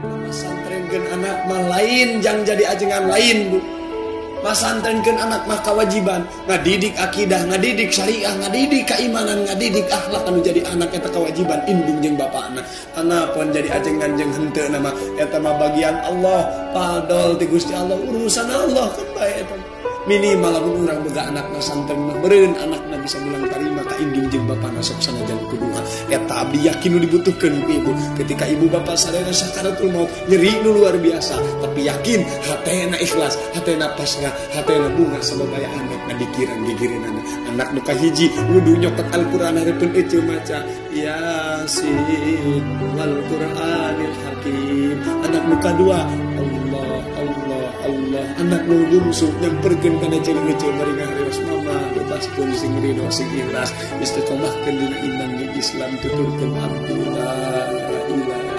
Masantrenkeun anak mah lain jang jadi ajengan lain Bu. Masantrenkeun anak mah kewajiban, ngadidik akidah, ngadidik syariah, ngadidik keimanan, ngadidik akhlak anu jadi anak eta kewajiban indung jeung bapakna. Anapun jadi ajengan jeung henteu nama eta mah bagian Allah, padol ti Gusti Allah, urusan Allah kan bae eta. Minimal lamun urang boga anak masantren mah meureun anakna bisa mulang tarima ka indung jeung bapana sok sanajan kuduha. Eta abdi yakin nu dibutuhkeun ku ibu. Ketika ibu bapak sadaya sakaratul maut nyeri nu luar biasa, tapi yakin hatena ikhlas, hatena pasrah, hatena bunga sababaya anak ngadikiran gigireunana. Anak nu kahiji wudu nyokot Al-Qur'an hareupeun eceu maca Yasin wal Qur'anil Hakim. Anak nu kadua Allah Allah Allah. Anak nu bungsu nyamperkeun kana ceuleuh bari ngaharios mama bebaskeun sing ridho sing ikhlas istiqomahkeun dina iman jeung Islam tuturkeun abdi la ilaha